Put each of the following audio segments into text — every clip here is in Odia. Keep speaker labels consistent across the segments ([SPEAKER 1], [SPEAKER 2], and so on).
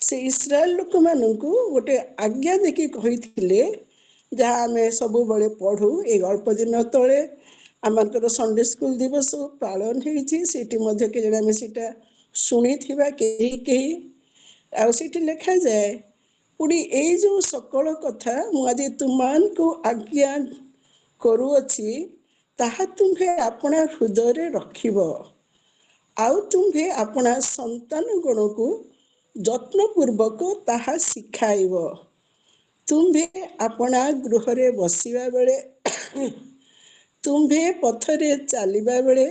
[SPEAKER 1] ସେ ଇସ୍ରାଏଲ ଲୋକମାନଙ୍କୁ ଗୋଟେ ଆଜ୍ଞା ଦେଇକି କହିଥିଲେ, ଯାହା ଆମେ ସବୁବେଳେ ପଢୁ। ଏଇ ଅଳ୍ପ ଦିନ ତଳେ ଆମମାନଙ୍କର ସଣ୍ଡେ ସ୍କୁଲ ଦିବସ ପାଳନ ହେଇଛି। ସେଇଠି ମଧ୍ୟ କେଜାଣି ଆମେ ସେଇଟା ଶୁଣିଥିବା କେହି କେହି। ଆଉ ସେଇଠି ଲେଖାଯାଏ, ପୁଣି ଏଇ ଯୋଉ ସକଳ କଥା ମୁଁ ଆଜି ତୁମମାନଙ୍କୁ ଆଜ୍ଞା କରୁଅଛି, ତାହା ତୁମ୍ଭେ ଆପଣା ହୃଦୟରେ ରଖିବ, ଆଉ ତୁମ୍ଭେ ଆପଣା ସନ୍ତାନ ଗଣକୁ ଯତ୍ନପୂର୍ବକ ତାହା ଶିଖାଇବ। ତୁମ୍ଭେ ଆପଣା ଗୃହରେ ବସିବା ବେଳେ, ତୁମ୍ଭେ ପଥରେ ଚାଲିବା ବେଳେ,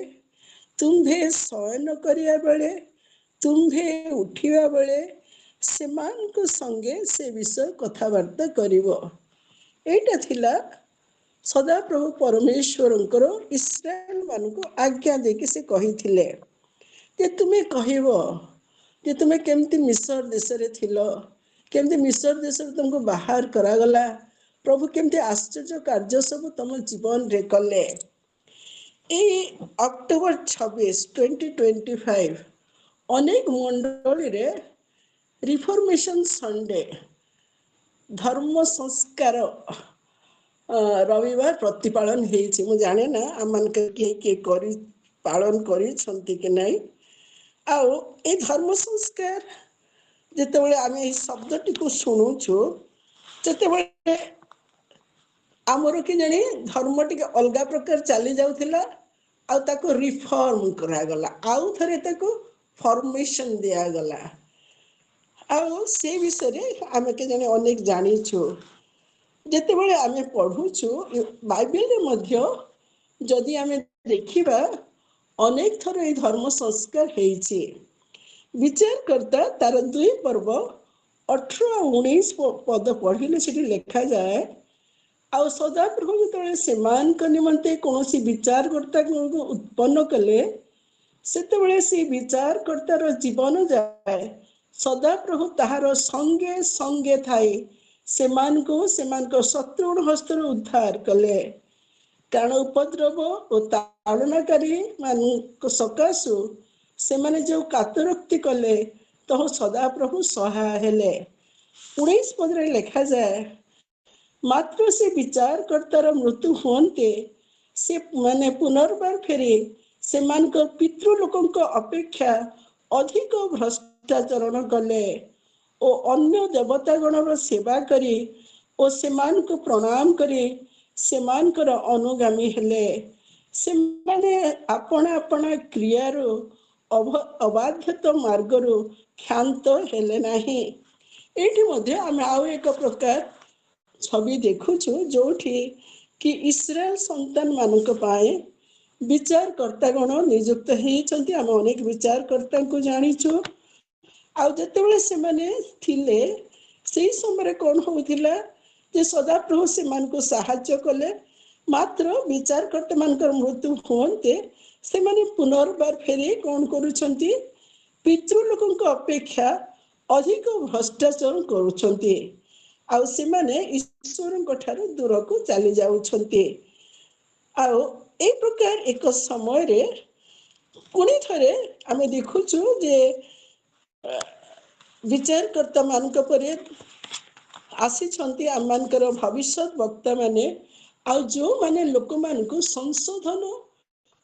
[SPEAKER 1] ତୁମ୍ଭେ ଶୟନ କରିବା ବେଳେ, ତୁମ୍ଭେ ଉଠିବା ବେଳେ ସେମାନଙ୍କ ସଙ୍ଗେ ସେ ବିଷୟ କଥାବାର୍ତ୍ତା କରିବ। ଏଇଟା ଥିଲା ସଦାପ୍ରଭୁ ପରମେଶ୍ୱରଙ୍କର ଇସ୍ରାଏଲ ମାନଙ୍କୁ ଆଜ୍ଞା ଦେଇକି ସେ କହିଥିଲେ ଯେ ତୁମେ କହିବ ଯେ ତୁମେ କେମିତି ମିଶର ଦେଶରେ ଥିଲ, କେମିତି ମିଶର ଦେଶରୁ ତୁମକୁ ବାହାର କରାଗଲା, ପ୍ରଭୁ କେମିତି ଆଶ୍ଚର୍ଯ୍ୟ କାର୍ଯ୍ୟ ସବୁ ତମ ଜୀବନରେ କଲେ। ଏଇ ଅକ୍ଟୋବର 26, 2025 ଅନେକ ମଣ୍ଡଳୀରେ ରିଫର୍ମେସନ ସଣ୍ଡେ, ଧର୍ମ ସଂସ୍କାର ରବିବାର ପ୍ରତିପାଳନ ହେଇଛି। ମୁଁ ଜାଣେ ନା ଆମମାନଙ୍କ କିଏ କିଏ କରି ପାଳନ କରିଛନ୍ତି କି ନାହିଁ। ଆଉ ଏଇ ଧର୍ମ ସଂସ୍କାର ଯେତେବେଳେ ଆମେ ଏଇ ଶବ୍ଦଟିକୁ ଶୁଣୁଛୁ, ସେତେବେଳେ ଆମର କି ଜାଣି ଧର୍ମ ଟିକେ ଅଲଗା ପ୍ରକାର ଚାଲି ଯାଉଥିଲା, ଆଉ ତାକୁ ରିଫର୍ମ କରାଗଲା, ଆଉ ଥରେ ତାକୁ ଫର୍ମେସନ ଦିଆଗଲା। ଆଉ ସେ ବିଷୟରେ ଆମେ କେଜାଣି ଅନେକ ଜାଣିଛୁ। ଯେତେବେଳେ ଆମେ ପଢୁଛୁ ବାଇବେଲରେ ମଧ୍ୟ ଯଦି ଆମେ ଦେଖିବା, ଅନେକ ଥର ଏଇ ଧର୍ମ ସଂସ୍କାର ହେଇଛି। ବିଚାରକର୍ତ୍ତା ତାର 2 ପର୍ବ 18 ଆଉ 19 ପଦ ପଢିଲେ ସେଠି ଲେଖାଯାଏ, ଆଉ ସଦାପ୍ରଭୁ ଯେତେବେଳେ ସେମାନଙ୍କ ନିମନ୍ତେ କୌଣସି ବିଚାରକର୍ତ୍ତାଙ୍କୁ ଉତ୍ପନ୍ନ କଲେ, ସେତେବେଳେ ସେ ବିଚାରକର୍ତ୍ତାର ଜୀବନ ଯାଏ ସଦାପ୍ରଭୁ ତାହାର ସଙ୍ଗେ ସଙ୍ଗେ ଥାଇ ସେମାନଙ୍କୁ ସେମାନଙ୍କ ଶତ୍ରୁଙ୍କ ହସ୍ତରୁ ଉଦ୍ଧାର କଲେ। କାରଣ ଉପଦ୍ରବ ଓ ତାଡ଼ନାକାରୀ ମାନଙ୍କ ସକାଶୁ ସେମାନେ ଯେଉଁ କାତରୋକ୍ତି କଲେ, ତହୁ ସଦାପ୍ରଭୁ ସହାୟ ହେଲେ। 19 ପଦରେ ଲେଖାଯାଏ, ମାତ୍ର ସେ ବିଚାରକର୍ତ୍ତାର ମୃତ୍ୟୁ ହୁଅନ୍ତେ ସେ ମାନେ ପୁନର୍ବାର ଫେରି ସେମାନଙ୍କ ପିତୃଲୋକଙ୍କ ଅପେକ୍ଷା ଅଧିକ ଭ୍ରଷ୍ଟାଚରଣ କଲେ ଓ ଅନ୍ୟ ଦେବତାଗଣର ସେବା କରି ଓ ସେମାନଙ୍କୁ ପ୍ରଣାମ କରି ସେମାନଙ୍କର ଅନୁଗାମୀ ହେଲେ। ସେମାନେ ଆପଣା ଆପଣା କ୍ରିୟାରୁ ଅବାଧ୍ୟତ ମାର୍ଗରୁ କ୍ଷାନ୍ତ ହେଲେ ନାହିଁ। ଏଇଠି ମଧ୍ୟ ଆମେ ଆଉ ଏକ ପ୍ରକାର ଛବି ଦେଖୁଛୁ, ଯୋଉଠି କି ଇସ୍ରାଏଲ ସନ୍ତାନ ମାନଙ୍କ ପାଇଁ ବିଚାରକର୍ତ୍ତାଗଣ ନିଯୁକ୍ତ ହେଇଛନ୍ତି। ଆମେ ଅନେକ ବିଚାରକର୍ତ୍ତାଙ୍କୁ ଜାଣିଛୁ। ଆଉ ଯେତେବେଳେ ସେମାନେ ଥିଲେ ସେଇ ସମୟରେ କଣ ହଉଥିଲା ଯେ ସଦାପ୍ରଭୁ ସେମାନଙ୍କୁ ସାହାଯ୍ୟ କଲେ, ମାତ୍ର ବିଚାରକର୍ତ୍ତା ମାନଙ୍କର ମୃତ୍ୟୁ ହୁଅନ୍ତେ ସେମାନେ ପୁନର୍ବାର ଫେରି କଣ କରୁଛନ୍ତି? ପିତୃଲୋକଙ୍କ ଅପେକ୍ଷା ଅଧିକ ଭ୍ରଷ୍ଟାଚାର କରୁଛନ୍ତି, ଆଉ ସେମାନେ ଈଶ୍ୱରଙ୍କ ଠାରୁ ଦୂରକୁ ଚାଲି ଯାଉଛନ୍ତି। ଆଉ ଏଇ ପ୍ରକାର ଏକ ସମୟରେ ପୁଣି ଥରେ ଆମେ ଦେଖୁଛୁ ଯେ ବିଚାରକର୍ତ୍ତା ମାନଙ୍କ ପରେ ଆସିଛନ୍ତି ଆମମାନଙ୍କର ଭବିଷ୍ୟତ ବକ୍ତା ମାନେ, ଆଉ ଯୋଉମାନେ ଲୋକମାନଙ୍କୁ ସଂଶୋଧନ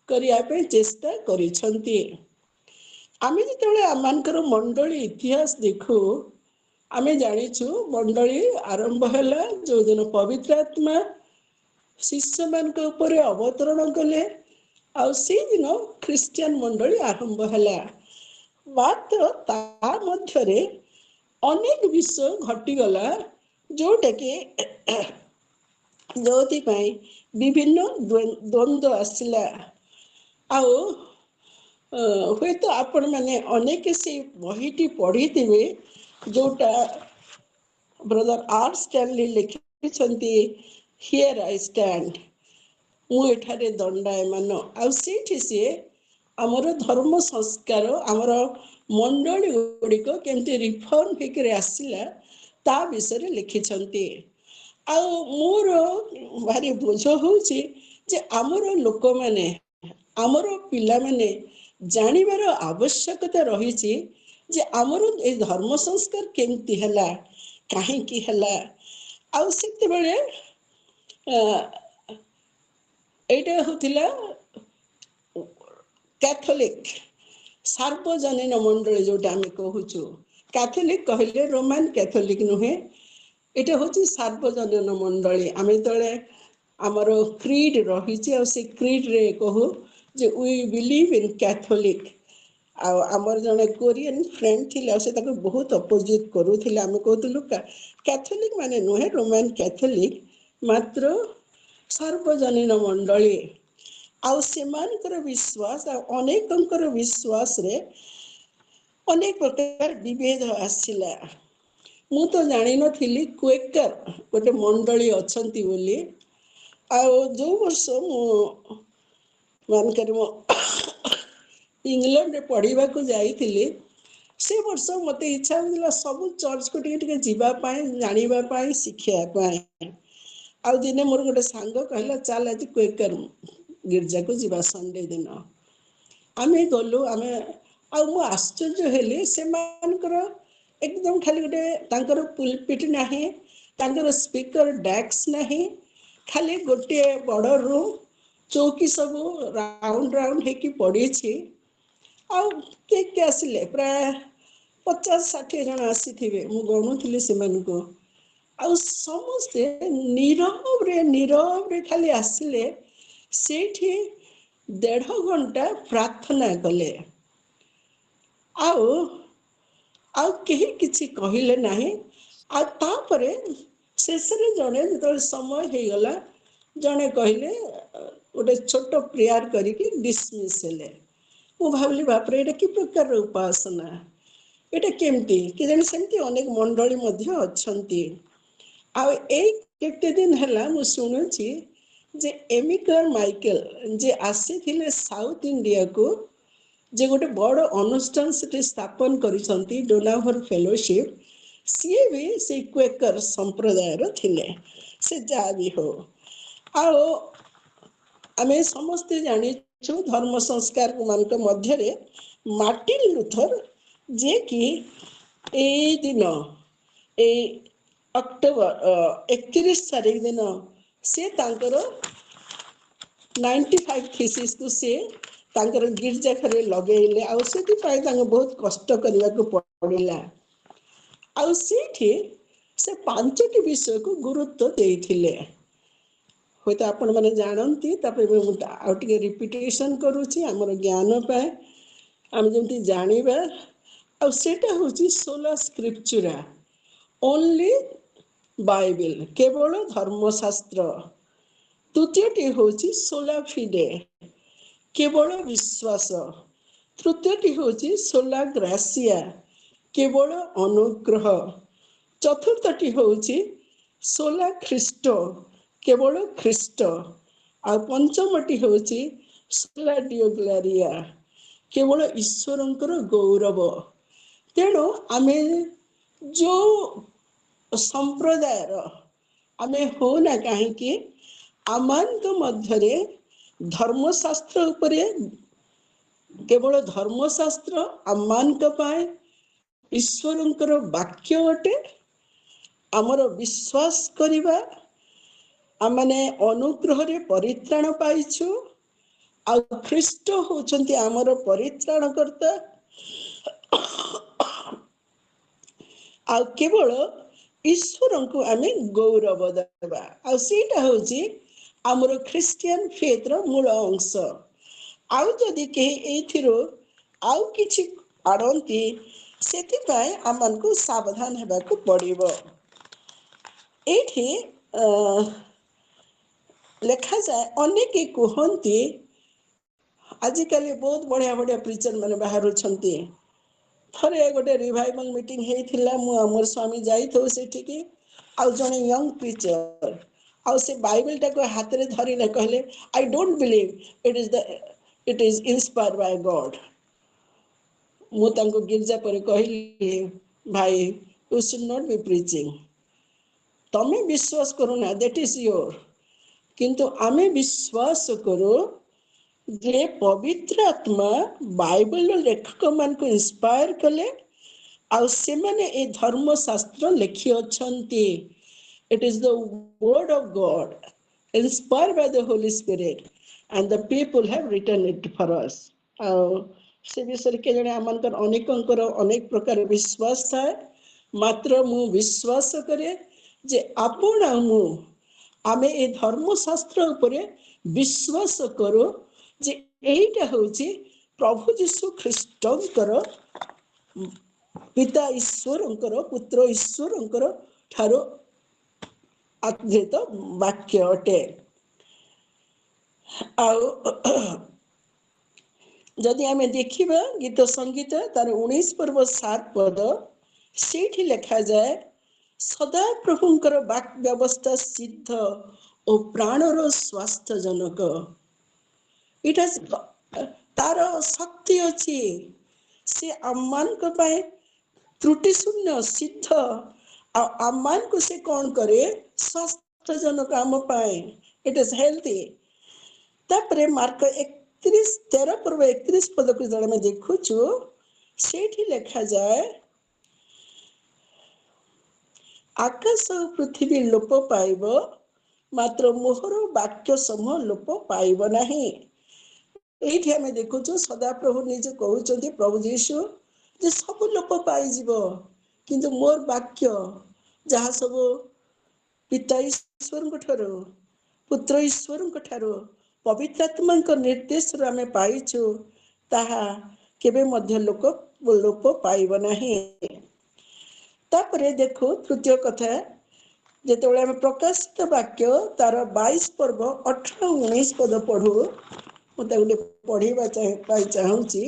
[SPEAKER 1] କରିବା ପାଇଁ ଚେଷ୍ଟା କରିଛନ୍ତି। ଆମେ ଯେତେବେଳେ ଆମମାନଙ୍କର ମଣ୍ଡଳୀ ଇତିହାସ ଦେଖୁ, ଆମେ ଜାଣିଛୁ ମଣ୍ଡଳୀ ଆରମ୍ଭ ହେଲା ଯୋଉଦିନ ପବିତ୍ର ଆତ୍ମା ଶିଷ୍ୟମାନଙ୍କ ଉପରେ ଅବତରଣ କଲେ, ଆଉ ସେଇଦିନ ଖ୍ରୀଷ୍ଟିଆନ ମଣ୍ଡଳୀ ଆରମ୍ଭ ହେଲା। ମାତ୍ର ତା ମଧ୍ୟରେ ଅନେକ ବିଷୟ ଘଟିଗଲା, ଯୋଉଥିପାଇଁ ବିଭିନ୍ନ ଦ୍ୱନ୍ଦ୍ୱ ଆସିଲା। ଆଉ ହୁଏତ ଆପଣମାନେ ଅନେକ ସେଇ ବହିଟି ପଢିଥିବେ, ଯୋଉଟା ବ୍ରଦର ଆର୍ ଷ୍ଟାନଲି ଲେଖିଛନ୍ତି, here I stand, ମୁଁ ଏଠାରେ ଦଣ୍ଡାୟମାନ। ଆଉ ସେଇଠି ସିଏ ଆମର ଧର୍ମ ସଂସ୍କାର, ଆମର ମଣ୍ଡଳୀ ଗୁଡ଼ିକ କେମିତି ରିଫର୍ମ ହେଇକରି ଆସିଲା ତା ବିଷୟରେ ଲେଖିଛନ୍ତି। ଆଉ ମୋର ଭାରି ବୋଝ ହଉଛି ଯେ ଆମର ଲୋକମାନେ, ଆମର ପିଲାମାନେ ଜାଣିବାର ଆବଶ୍ୟକତା ରହିଛି ଯେ ଆମର ଏଇ ଧର୍ମ ସଂସ୍କାର କେମିତି ହେଲା, କାହିଁକି ହେଲା। ଆଉ ସେତେବେଳେ ଏଇଟା ହଉଥିଲା କ୍ୟାଥୋଲିକ ସାର୍ବଜନୀନ ମଣ୍ଡଳୀ, ଯୋଉଟା ଆମେ କହୁଛୁ। କ୍ୟାଥୋଲିକ କହିଲେ ରୋମାନ କ୍ୟାଥୋଲିକ ନୁହେଁ, ଏଇଟା ହଉଛି ସାର୍ବଜନୀନ ମଣ୍ଡଳୀ। ଆମେ ଯେତେବେଳେ ଆମର କ୍ରିଡ୍ ରହିଛି, ଆଉ ସେ କ୍ରିଡ୍ରେ କହୁ ଯେ we believe in Catholic. ଆଉ ଆମର ଜଣେ କୋରିଆନ ଫ୍ରେଣ୍ଡ ଥିଲେ, ଆଉ ସେ ତାକୁ ବହୁତ ଅପୋଜିଟ୍ କରୁଥିଲେ। ଆମେ କହୁଥିଲୁ କ୍ୟାଥୋଲିକ ମାନେ ନୁହେଁ ରୋମାନ କ୍ୟାଥୋଲିକ, ମାତ୍ର ସାର୍ବଜନୀନ ମଣ୍ଡଳୀ। ଆଉ ସେମାନଙ୍କର ବିଶ୍ୱାସ ଆଉ ଅନେକଙ୍କର ବିଶ୍ୱାସରେ ଅନେକ ପ୍ରକାର ବିଭେଦ ଆସିଲା। ମୁଁ ତ ଜାଣିନଥିଲି କ୍ୱେକର ଗୋଟେ ମଣ୍ଡଳୀ ଅଛନ୍ତି ବୋଲି। ଆଉ ଯୋଉ ବର୍ଷ ମୁଁ ମାନଙ୍କରେ ମୁଁ ଇଂଲଣ୍ଡରେ ପଢ଼ିବାକୁ ଯାଇଥିଲି, ସେ ବର୍ଷ ମୋତେ ଇଚ୍ଛା ହେଉଥିଲା ସବୁ ଚର୍ଚ୍ଚକୁ ଟିକେ ଟିକେ ଯିବା ପାଇଁ, ଜାଣିବା ପାଇଁ, ଶିଖିବା ପାଇଁ। ଆଉ ଦିନେ ମୋର ଗୋଟେ ସାଙ୍ଗ କହିଲା, ଚାଲ ଆଜି କ୍ୱେକର ଗିର୍ଜାକୁ ଯିବା ସଣ୍ଡେ ଦିନ। ଆମେ ଗଲୁ ଆମେ, ଆଉ ମୁଁ ଆଶ୍ଚର୍ଯ୍ୟ ହେଲି, ସେମାନଙ୍କର ଏକଦମ ଖାଲି ଗୋଟେ ତାଙ୍କର ପୁଲପିଟ ନାହିଁ, ତାଙ୍କର ସ୍ପିକର ଡ୍ୟାକ୍ସ ନାହିଁ, ଖାଲି ଗୋଟିଏ ବଡ଼ ରୁମ୍, ଚୌକି ସବୁ ରାଉଣ୍ଡ ରାଉଣ୍ଡ ହେଇକି ପଡ଼ିଛି। ଆଉ କିଏ କିଏ ଆସିଲେ, ପ୍ରାୟ 50-60 ଜଣ ଆସିଥିବେ, ମୁଁ ଗଣୁଥିଲି ସେମାନଙ୍କୁ। ଆଉ ସମସ୍ତେ ନୀରବରେ ନୀରବରେ ଖାଲି ଆସିଲେ, ସେଇଠି 1.5 ଘଣ୍ଟା ପ୍ରାର୍ଥନା କଲେ। ଆଉ ଆଉ କେହି କିଛି କହିଲେ ନାହିଁ। ଆଉ ତାପରେ ଶେଷରେ ଜଣେ, ଯେତେବେଳେ ସମୟ ହେଇଗଲା, ଜଣେ କହିଲେ ଗୋଟେ ଛୋଟ ପ୍ରେୟାର କରିକି ଡିସମିସ୍ ହେଲେ। ମୁଁ ଭାବିଲି, ବାପରେ, ଏଇଟା କି ପ୍ରକାରର ଉପାସନା, ଏଇଟା କେମିତି କେଜାଣି? ସେମିତି ଅନେକ ମଣ୍ଡଳୀ ମଧ୍ୟ ଅଛନ୍ତି। ଆଉ ଏଇ କେତେ ଦିନ ହେଲା ମୁଁ ଶୁଣୁଛି ଯେ ଏମିକର ମାଇକେଲ ଯେ ଆସିଥିଲେ ସାଉଥ ଇଣ୍ଡିଆକୁ, ଯେ ଗୋଟେ ବଡ଼ ଅନୁଷ୍ଠାନ ସେଠି ସ୍ଥାପନ କରିଛନ୍ତି, ଡୋନାଭର ଫେଲୋସିପ, ସିଏ ବି ସେଇ କ୍ୱେକର ସମ୍ପ୍ରଦାୟର ଥିଲେ। ସେ ଯାହା ବି ହଉ, ଆଉ ଆମେ ସମସ୍ତେ ଜାଣିଛୁ ଧର୍ମ ସଂସ୍କାର ମାନଙ୍କ ମଧ୍ୟରେ ମାର୍ଟିନ ଲୁଥର, ଯିଏକି ଏଇ ଦିନ, ଏଇ ଅକ୍ଟୋବର 31 ତାରିଖ ଦିନ ସେ ତାଙ୍କର 95 ଥିସିସକୁ ସେ ତାଙ୍କର ଗିର୍ଜା ଘରେ ଲଗେଇଲେ। ଆଉ ସେଥିପାଇଁ ତାଙ୍କୁ ବହୁତ କଷ୍ଟ କରିବାକୁ ପଡ଼ିଲା। ଆଉ ସେଇଠି ସେ 5ଟି ବିଷୟକୁ ଗୁରୁତ୍ୱ ଦେଇଥିଲେ। ହୁଏତ ଆପଣମାନେ ଜାଣନ୍ତି, ତାପରେ ମୁଁ ଆଉ ଟିକେ ରିପିଟେସନ କରୁଛି ଆମର ଜ୍ଞାନ ପାଇଁ, ଆମେ ଯେମିତି ଜାଣିବା। ଆଉ ସେଇଟା ହେଉଛି ସୋଲା ସ୍କ୍ରିପଚୁରା, ଓନ୍ଲି ବାଇବେଲ, କେବଳ ଧର୍ମଶାସ୍ତ୍ର। ତୃତୀୟଟି ହେଉଛି ସୋଲା ଫିଡେ, କେବଳ ବିଶ୍ୱାସ। ତୃତୀୟଟି ହେଉଛି ସୋଲା ଗ୍ରାସିଆ, କେବଳ ଅନୁଗ୍ରହ। ଚତୁର୍ଥଟି ହେଉଛି ସୋଲା ଖ୍ରୀଷ୍ଟ, କେବଳ ଖ୍ରୀଷ୍ଟ। ଆଉ ପଞ୍ଚମଟି ହେଉଛି ସୋଲା ଡିଓଗ୍ଲାରିଆ, କେବଳ ଈଶ୍ୱରଙ୍କର ଗୌରବ। ତେଣୁ ଆମେ ଯୋଉ ସମ୍ପ୍ରଦାୟର ଆମେ ହଉନା କାହିଁକି, ଆମମାନଙ୍କ ମଧ୍ୟରେ ଧର୍ମଶାସ୍ତ୍ର ଉପରେ, କେବଳ ଧର୍ମଶାସ୍ତ୍ର ଆମମାନଙ୍କ ପାଇଁ ଈଶ୍ୱରଙ୍କର ବାକ୍ୟ ଅଟେ। ଆମର ବିଶ୍ୱାସ କରିବା, ଆମମାନେ ଅନୁଗ୍ରହରେ ପରିତ୍ରାଣ ପାଇଛୁ, ଆଉ ଖ୍ରୀଷ୍ଟ ହଉଛନ୍ତି ଆମର ପରିତ୍ରାଣକର୍ତ୍ତା। ଆଉ କେବଳ ଈଶ୍ୱରଙ୍କୁ ଆମେ ଗୌରବ ଦେବା। ଆଉ ସେଇଟା ହଉଛି ଆମର ଖ୍ରୀଷ୍ଟିଆନ ଫେଥର ମୂଳ ଅଂଶ। ଆଉ ଯଦି କେହି ଏଇଥିରୁ ଆଉ କିଛି ଆଣନ୍ତି, ସେଥିପାଇଁ ଆମମାନଙ୍କୁ ସାବଧାନ ହେବାକୁ ପଡ଼ିବ। ଏଇଠି ଲେଖାଯାଏ, ଅନେକ କୁହନ୍ତି, ଆଜିକାଲି ବହୁତ ବଢ଼ିଆ ବଢ଼ିଆ ପ୍ରିଚର ମାନେ ବାହାରୁଛନ୍ତି। ଥରେ ଗୋଟେ ରିଭାଇଭାଲ ମିଟିଂ ହେଇଥିଲା, ମୁଁ ଆମର ସ୍ୱାମୀ ଯାଇଥାଉ ସେଠିକି, ଆଉ ଜଣେ ୟଙ୍ଗ ପ୍ରିଚର, ଆଉ ସେ ବାଇବେଲଟାକୁ ହାତରେ ଧରିଲେ, କହିଲେ, I don't believe it is inspired by God. ମୁଁ ତାଙ୍କୁ ଗିର୍ଜା ପରେ କହିଲି, ଭାଇ, you should not be preaching. ତମେ ବିଶ୍ୱାସ କରୁନା, that is your, କିନ୍ତୁ ଆମେ ବିଶ୍ୱାସ କରୁ ଯେ ପବିତ୍ର ଆତ୍ମା ବାଇବେଲର ଲେଖକମାନଙ୍କୁ ଇନ୍ସପାୟାର କଲେ, ଆଉ ସେମାନେ ଏ ଧର୍ମଶାସ୍ତ୍ର ଲେଖିଅଛନ୍ତି। It is the word of God inspired by the Holy Spirit, and the people have written it for us. ଆଉ ସେ ବିଷୟରେ କେଜାଣି ଆମମାନଙ୍କର ଅନେକଙ୍କର ଅନେକ ପ୍ରକାର ବିଶ୍ୱାସ ଥାଏ, ମାତ୍ର ମୁଁ ବିଶ୍ୱାସ କରେ ଯେ ଆପଣ ଆଉ ମୁଁ ଆମେ ଏ ଧର୍ମଶାସ୍ତ୍ର ଉପରେ ବିଶ୍ୱାସ କରୁ ଯେ ଏଇଟା ହେଉଛି ପ୍ରଭୁ ଯୀଶୁ ଖ୍ରୀଷ୍ଟଙ୍କର, ପିତା ଈଶ୍ୱରଙ୍କର, ପୁତ୍ର ଈଶ୍ୱରଙ୍କର ଠାରୁ ଆଦୃତ ବାକ୍ୟ ଅଟେ। ଆଉ ଯଦି ଆମେ ଦେଖିବା ଗୀତ ସଂହିତା ତାର 19 ପର୍ବ 7 ପଦ, ସେଇଠି ଲେଖାଯାଏ, ସଦାପ୍ରଭୁଙ୍କର ବାକ୍ ବ୍ୟବସ୍ଥା ସିଦ୍ଧ ଓ ପ୍ରାଣର ସ୍ୱାସ୍ଥ୍ୟଜନକ। ଏଇଟା ତାର ଶକ୍ତି ଅଛି, ସେ ଆମମାନଙ୍କ ପାଇଁ ତ୍ରୁଟି ଶୂନ୍ୟ ସିଦ୍ଧ, ଆଉ ଆମମାନଙ୍କୁ ସେ କଣ କରେ? ସ୍ୱାସ୍ଥ୍ୟଜନକ ଆମ ପାଇଁ। It is healthy. ତାପରେ ମାର୍କ 31 13 ପର୍ବ 31 ପଦକୁ ଯେତେବେଳେ ଆମେ ଦେଖୁଛୁ, ସେଇଠି ଲେଖାଯାଏ, ଆକାଶ ଓ ପୃଥିବୀ ଲୋପ ପାଇବ, ମାତ୍ର ମୋହର ବାକ୍ୟ ସମୂହ ଲୋପ ପାଇବ ନାହିଁ। ଏଇଠି ଆମେ ଦେଖୁଛୁ ସଦାପ୍ରଭୁ ନିଜେ କହୁଛନ୍ତି, ପ୍ରଭୁ ଯୀଶୁ, ଯେ ସବୁ ଲୋପ ପାଇଯିବ, କିନ୍ତୁ ମୋର ବାକ୍ୟ ଯାହା ସବୁ ପିତା ଈଶ୍ୱରଙ୍କ ଠାରୁ, ପୁତ୍ର ଈଶ୍ୱରଙ୍କ ଠାରୁ, ପବିତ୍ର ଆତ୍ମାଙ୍କ ନିର୍ଦ୍ଦେଶରୁ ଆମେ ପାଇଛୁ, ତାହା କେବେ ମଧ୍ୟ ଲୋପ ପାଇବ ନାହିଁ। ତାପରେ ଦେଖୁ ତୃତୀୟ କଥା, ଯେତେବେଳେ ଆମେ ପ୍ରକାଶିତ ବାକ୍ୟ ତାର 22 ପର୍ବ 18 19 ପଦ ପଢୁ, ମୁଁ ତାକୁ ଟିକେ ପଢିବା ପାଇଁ ଚାହୁଁଛି।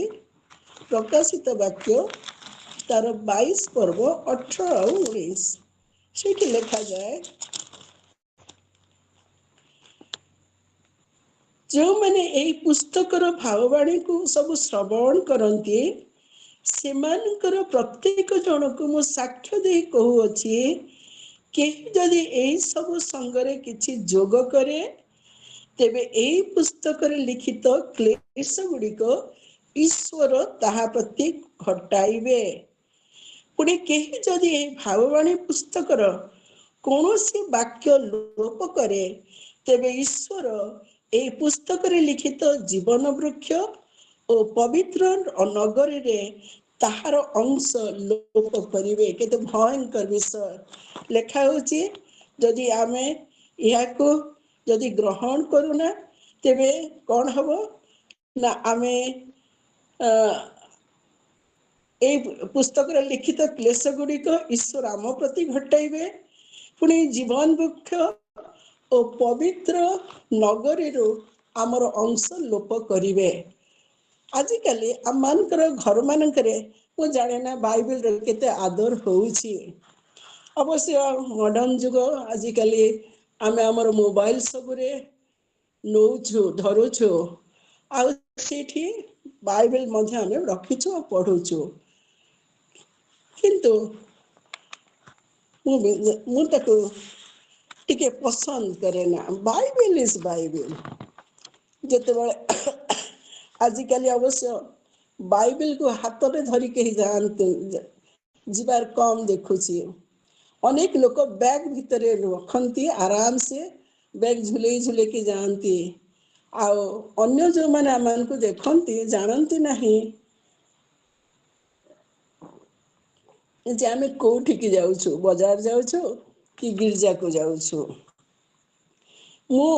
[SPEAKER 1] ପ୍ରକାଶିତ ବାକ୍ୟ ତାର 22 ପର୍ବ 18 ଆଉ 19, ସେଇଠି ଲେଖାଯାଏ, ଯେଉଁମାନେ ଏଇ ପୁସ୍ତକର ଭାବବାଣୀକୁ ସବୁ ଶ୍ରବଣ କରନ୍ତି, ସେମାନଙ୍କର ପ୍ରତ୍ୟେକ ଜଣକୁ ମୁଁ ସାକ୍ଷ୍ୟ ଦେଇ କହୁଅଛି, କେହି ଯଦି ଏଇ ସବୁ ସଙ୍ଗରେ କିଛି ଯୋଗ କରେ, ତେବେ ଏଇ ପୁସ୍ତକରେ ଲିଖିତ କ୍ଲେଶ ଗୁଡ଼ିକ ଈଶ୍ୱର ତାହା ପ୍ରତି ଘଟାଇବେ। ପୁଣି କେହି ଯଦି ଏହି ଭାବବାଣୀ ପୁସ୍ତକର କୌଣସି ବାକ୍ୟ ଲୋପ କରେ, ତେବେ ଈଶ୍ୱର ଏହି ପୁସ୍ତକରେ ଲିଖିତ ଜୀବନ ବୃକ୍ଷ ଓ ପବିତ୍ର ନଗରୀରେ ତାହାର ଅଂଶ ଲୋପ କରିବେ। କେତେ ଭୟଙ୍କର ବିଷୟ ଲେଖା ହଉଛି। ଯଦି ଆମେ ଏହାକୁ ଯଦି ଗ୍ରହଣ କରୁନା, ତେବେ କଣ ହବ ନା, ଆମେ ଏଇ ପୁସ୍ତକରେ ଲିଖିତ କ୍ଲେଶ ଗୁଡ଼ିକ ଈଶ୍ୱର ଆମ ପ୍ରତି ଘଟାଇବେ। ପୁଣି ଜୀବନ ବୃକ୍ଷ ଓ ପବିତ୍ର ନଗରୀରୁ ଆମର ଅଂଶ ଲୋପ କରିବେ। ଆଜିକାଲି ଆମମାନଙ୍କର ଘରମାନଙ୍କରେ ମୁଁ ଜାଣେ ନା ବାଇବେଲର କେତେ ଆଦର ହଉଛି। ଅବଶ୍ୟ ମଡର୍ଣ୍ଣ ଯୁଗ, ଆଜିକାଲି ଆମେ ଆମର ମୋବାଇଲ ସବୁରେ ନଉଛୁ, ଧରୁଛୁ, ଆଉ ସେଇଠି ବାଇବେଲ ମଧ୍ୟ ଆମେ ରଖିଛୁ ଆଉ ପଢୁଛୁ। କିନ୍ତୁ ମୁଁ ତାକୁ ଟିକେ ପସନ୍ଦ କରେ ନା। Bible is Bible. ଯେତେବେଳେ ଆଜିକାଲି ଅବଶ୍ୟ ବାଇବେଲକୁ ହାତରେ ଧରି କେହି ଯାଆନ୍ତି ଯିବାର କମ୍ ଦେଖୁଛି। ଅନେକ ଲୋକ ବ୍ୟାଗ ଭିତରେ ରଖନ୍ତି, ଆରାମସେ ବ୍ୟାଗ ଝୁଲେଇ ଝୁଲେଇକି ଯାଆନ୍ତି। ଆଉ ଅନ୍ୟ ଯେଉଁମାନେ ଆମମାନଙ୍କୁ ଦେଖନ୍ତି ଜାଣନ୍ତି ନାହିଁ ଯେ ଆମେ କୋଉଠିକି ଯାଉଛୁ, ବଜାର ଯାଉଛୁ କି ଗିର୍ଜାକୁ ଯାଉଛୁ। ମୁଁ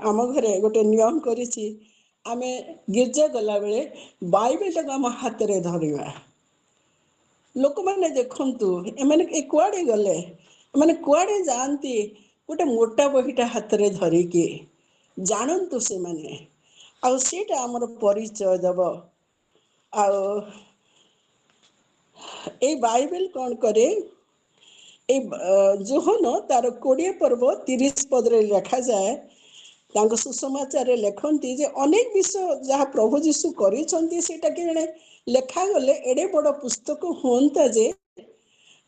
[SPEAKER 1] ଆମ ଘରେ ଗୋଟେ ନିୟମ କରିଛି, ଆମେ ଗିର୍ଜା ଗଲାବେଳେ ବାଇବେଲଟାକୁ ଆମ ହାତରେ ଧରିବା। ଲୋକମାନେ ଦେଖନ୍ତୁ ଏମାନେ ଏ କୁଆଡ଼େ ଗଲେ, ଏମାନେ କୁଆଡ଼େ ଯାଆନ୍ତି ଗୋଟେ ମୋଟା ବହିଟା ହାତରେ ଧରିକି, ଜାଣନ୍ତୁ ସେମାନେ। ଆଉ ସେଇଟା ଆମର ପରିଚୟ ଦେବ। ଆଉ ଏଇ ବାଇବେଲ କଣ କରେ, ଏଇ ଯୋହନ ତାର 20 ପର୍ବ 30 ପଦରେ ଲେଖାଯାଏ, ତାଙ୍କ ସୁସମାଚାରରେ ଲେଖନ୍ତି ଯେ ଅନେକ ବିଷୟ ଯାହା ପ୍ରଭୁ ଯୀଶୁ କରିଛନ୍ତି ସେଇଟା କେଣେ ଲେଖାଗଲେ ଏଡ଼େ ବଡ଼ ପୁସ୍ତକ ହୁଅନ୍ତା ଯେ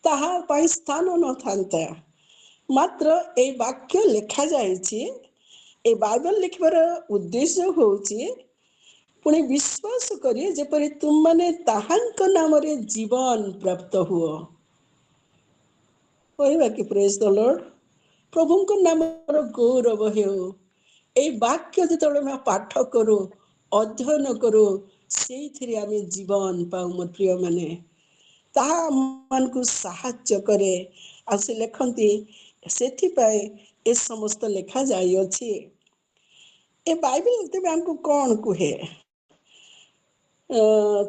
[SPEAKER 1] ତାହା ପାଇଁ ସ୍ଥାନ ନଥାନ୍ତା। ମାତ୍ର ଏଇ ବାକ୍ୟ ଲେଖାଯାଇଛି। ଏଇ ବାଇବେଲ ଲେଖିବାର ଉଦ୍ଦେଶ୍ୟ ହଉଛି ପୁଣି ବିଶ୍ୱାସ କରି ଯେପରି ତୁମମାନେ ତାହାଙ୍କ ନାମରେ ଜୀବନ ପ୍ରାପ୍ତ ହୁଅ। କହିବା କି ପ୍ରେଜ ଦ ଲର୍ଡ। ପ୍ରଭୁଙ୍କ ନାମର ଗୌରବ ହେଉ। ଏଇ ବାକ୍ୟ ଯେତେବେଳେ ଆମେ ପାଠ କରୁ, ଅଧ୍ୟୟନ କରୁ, ସେଇଥିରେ ଆମେ ଜୀବନ ପାଉ ମୋ ପ୍ରିୟମାନେ। ତାହା ଆମମାନଙ୍କୁ ସାହାଯ୍ୟ କରେ। ଆଉ ସେ ଲେଖନ୍ତି, ସେଥିପାଇଁ ଏ ସମସ୍ତ ଲେଖା ଯାଇଅଛି। ଏ ବାଇବେଲ ତେବେ ଆମକୁ କଣ କୁହେ?